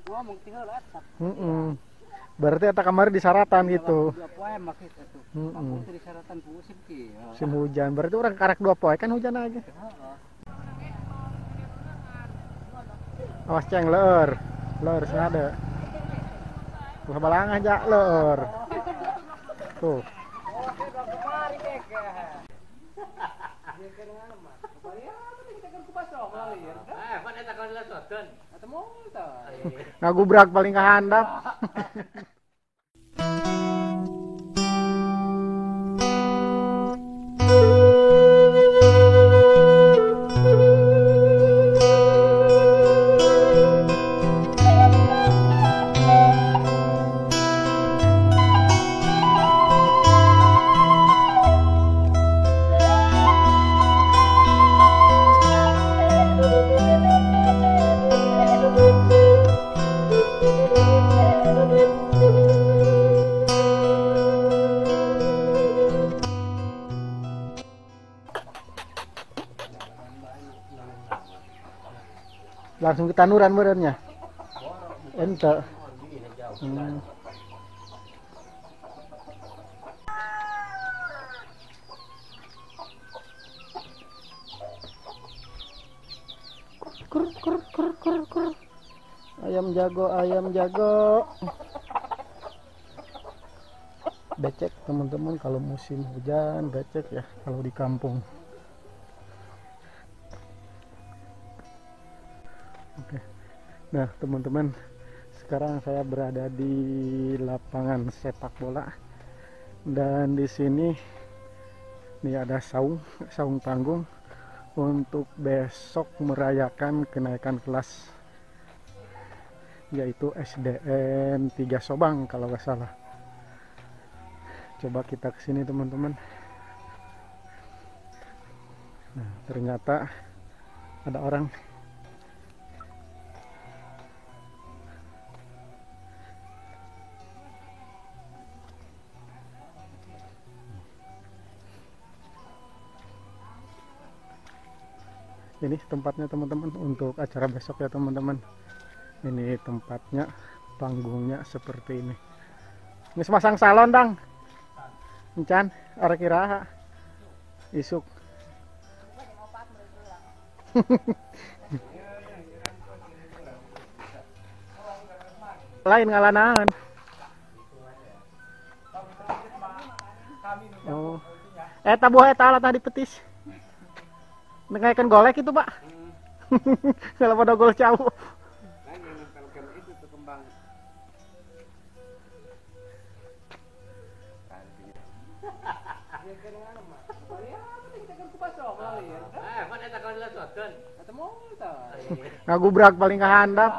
Ngomong tinggal eta. Heeh. Berarti eta kamari disaratan gitu. 2 poe make atuh. Heeh. Disaratan ku musim kieu. Musim hujan. Berarti urang karak 2 poe kan hujan aja. Heeh. Awas ceng leur. Leur senada. Ulah balangah ja leur. Tuh. Ngagubrak paling kahandap. Langsung ke tanuran meureunnya. Ente. Kur kur kur kur kur. Ayam jago, ayam jago. Becek teman-teman kalau musim hujan, becek ya kalau di kampung. Oke. Nah, teman-teman, sekarang saya berada di lapangan sepak bola. Dan di sini nih ada saung, saung tanggung untuk besok merayakan kenaikan kelas, yaitu SDN 3 Sobang kalau nggak salah. Coba kita kesini teman-teman. Nah, ternyata ada orang. Ini tempatnya teman-teman untuk acara besok ya teman-teman. Ini tempatnya, panggungnya seperti ini. Ini semasang salon dang. Encan, arek iraha. Isuk. Lain ngalanaan. Oh. Eta buah eta alat tadi petis. Nengaikan golek itu, Pak. Kalau pada gol jauh. Ngagubrak paling kahandap.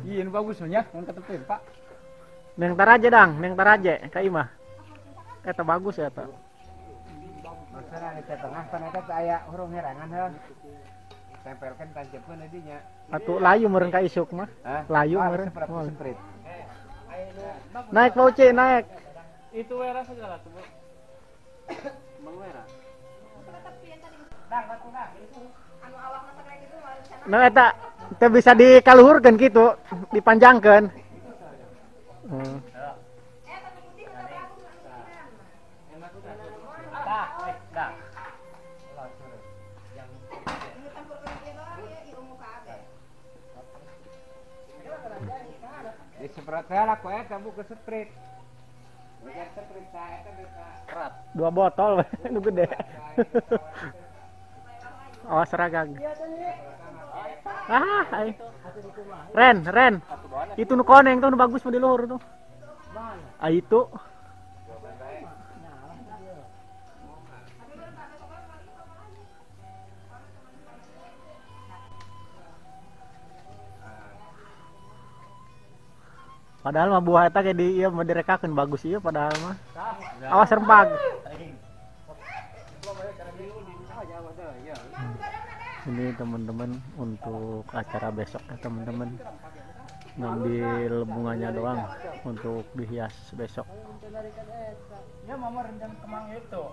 Iya, bagus nya, mun ketepin, Pak. Neng taraje dang, neng taraje ka imah. Eta bagus ya eta. Maksudna di tengah pan eta aya hurung herangan heuh. Tempelkeun tancepkeun di dinya. Atuh layu meureun ka isuk mah. Layu meureun. Semprit. Naik Pak Uci, naik. Itu wera segala tuh, Bu. Bang wera. Nah eta teu bisa dikaluhurkeun kitu, dipanjangkeun. Disemprot heula ku eta Bu ke sprite. 2 botol nu gede. Awas ragag. Ah, ay. Ren, Ren. Itu nu koneng tuh nu bagus mah di luhur tuh. Ah itu. Padahal mah buah eta kayak di ieu mah direkakeun bagus ieu padahal mah. Awas rempag. Ini teman-teman untuk acara besok ya teman-teman. Ngambil bunganya doang untuk dihias besok. Ya mama rendang kemang itu.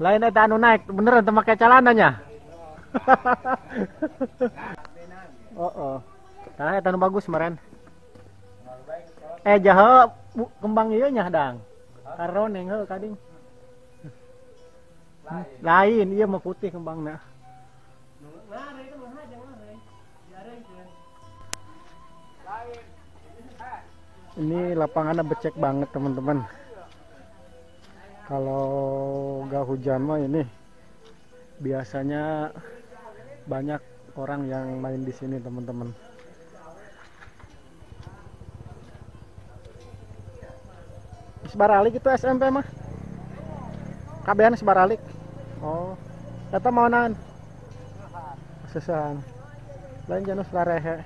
Lain eta anu naik beneran teu make calananya. Oh, oh. Tah eta anu bagus meren. Jahe kembang ieu nya dang. Karoneng heuh kading. Lain ieu mah putih kembangna. Ini lapangannya becek banget teman-teman. Kalau gak hujan mah ini biasanya banyak orang yang main di sini teman-teman. Sebaralik itu SMP mah. Kabehan sebaralik. Oh, eta mau naon? Sesahan. Lain janus larehe.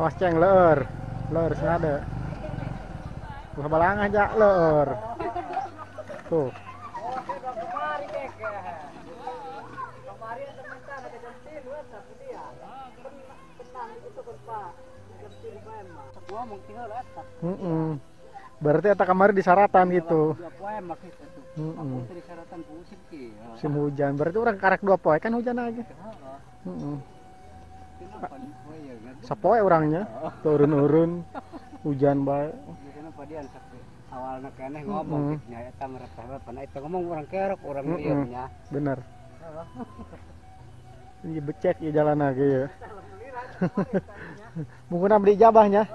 Awas ceng leur, leur senada. Wah balang aja leur. Tuh. Berarti eta kamari disaratan gitu. Musim hujan. Berarti orang karak 2 poe kan hujan aja. Sapoe orangnya turun-urun hujan bae. Awalna keneh ngomong nya eta merepeh-repeh eta ngomong urang kerok urang ieu nya. Bener. Ini becek ya jalan lagi ya. Mungkin beli jabahnya.